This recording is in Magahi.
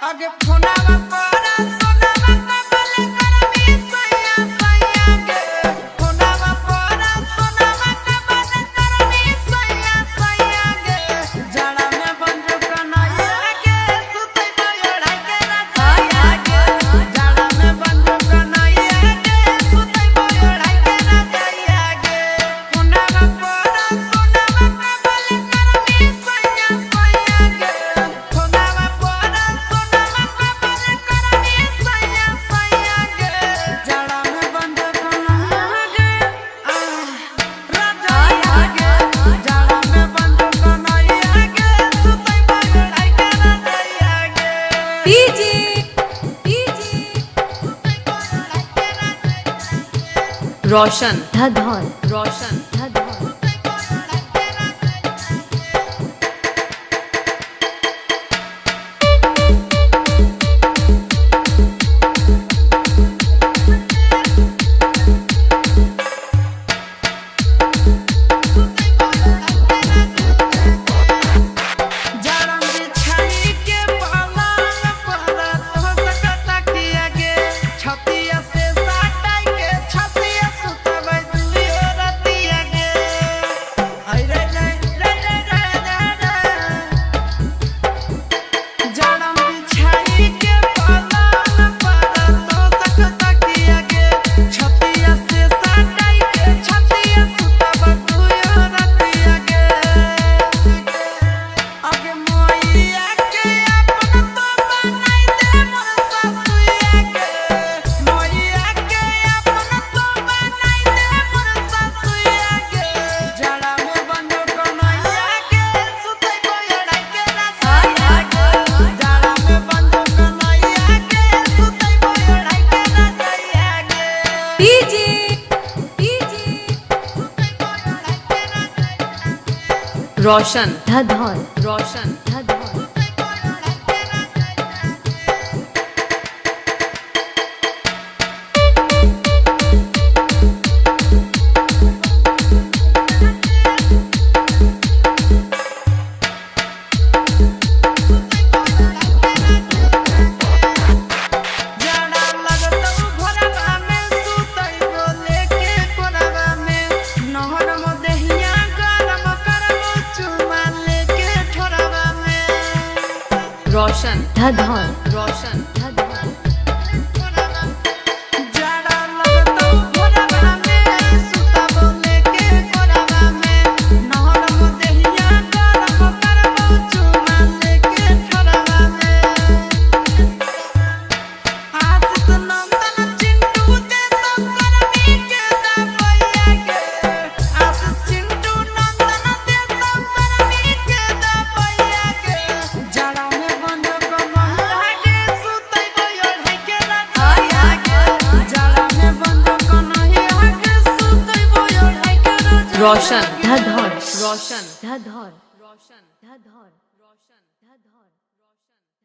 आगे फोनावा पर सोनावा कबले करबी सैया सैया गे। फोनावा पर सोनावा कबले करबी सैया सैया गे। जाड़ा में बंजो कन्हैया गे सुतै बयोढ़ाई के रजैया गे। जाड़ा में बंजो कन्हैया गे सुतै बयोढ़ाई के रजैया गे। फोनावा पर सोनावा कबले करबी सैया सैया गे। फोनावा पर सोनावा कबले करबी सैया सैया गे। जाड़ा में बंजो कन्हैया गे आ रजैया गे। जाड़ा में बंजो कन्हैया गे सुतै बयोढ़ाई के रजैया गे। डीजे डीजे रोशन धधौल रोशन धधौल। जाड़ा बिछाई के पलंग पर तो सकता किया गे। छतिया से साटाई के छतिया सुतबै दुइयो रतिया गे। आई रे रे रे रे रे रे रे। जाड़ा बिछाई के पलंग पर तो सकता किया गे। छतिया से साटाई के छतिया सुतबै दुइयो रतिया गे। आगे मोइया के अपन तो बनाई दे मोर सासुइया के। मोइया के अपन तो बनाई दे मोर सासुइया के। जाड़ा में बंजो कन्हैया के सुतै बयोढ़ाई के रजैया गे। जाड़ा में बंजो कन्हैया के सुतै बयोढ़ाई के रजैया गे। डीजे डीजे रोशन धधौल रोशन धधौल। जाड़ा लगतौ घरवा में सुतै बोले के कोरवा में। नहर मदेहिया गरम करबौ चुमा लेके ठोरवा में। रोशन धधौल रोशन धधौल। जाड़ा लगतौ घरवा में सुतबौ लेके कोरवा में। नहर मदेहिया गरम करबौ चुमा लेके ठोरवा में। आशीष नंदन चिंटू दे तो करबी के दबैया गे। आशीष चिंटू नंदन दे तो करबी के दबैया गे। जाड़ा में बंजो कन्हैया गे सुतै बयोढ़ाई के रजैया गे। जाड़ा में बंजो कन्हैया गे सुतै बयोढ़ाई के रजैया रोशन गे। धधौल रोशन धधौल।